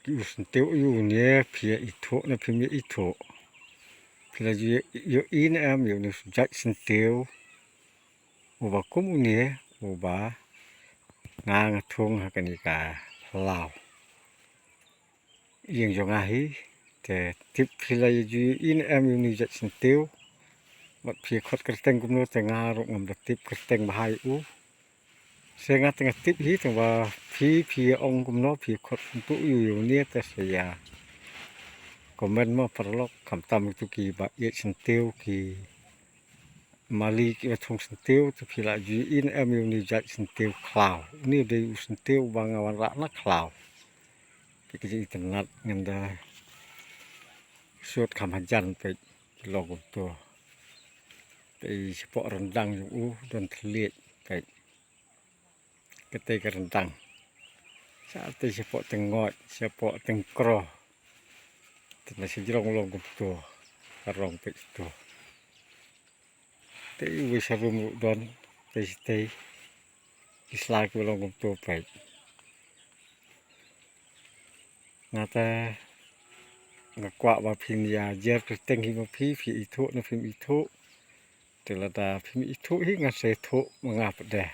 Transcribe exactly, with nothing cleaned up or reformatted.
ki u syntiew ïa une, phi ïa ithuh ne phim ïa ithuh? Phi la ju ïohi ne em ïa une u jait syntiew uba kum une uba nga nga thung ha kane ka law ïing jong nga hi? Te tip phi la ju ïohi ne em ïa une u jait syntiew? Bad phi khot kyrteng kumno, te nga ruh ngam da tip kyrteng bha ïa u. Se nga te nga tip hi, tang ba phi, phi ong kumno, phi khot kumto ïa une, te sa ïa comment mo paralok. Khamtam kito kiba ïeit syntiew, ki mali kiba thung syntiew, te phi la ju ïohi ne em ïa une u jait syntiew khlaw? Une u dei u syntiew uba nga wanrah na khlaw. Phi, ka jingitynnad ngan da sut kham hajan peit, ki long kumto. Te shapoh ryndang jong u don thylliej, peit. Katei ka ryndang. Sa te shapoh tyngoid, shapoh tyngkro. Te na shajrong long kumto. Ka rong peit to. Te uwei sharum ruh don, te shatei. Ki sla kiba long kumto, peit. Nga te nga kwah ba phin ïa jer kyrteng hi ma phi, phi ithuh ne phim ithuh. Te lada phim ithuh hi, ngan sa ithuh ma nga pat de.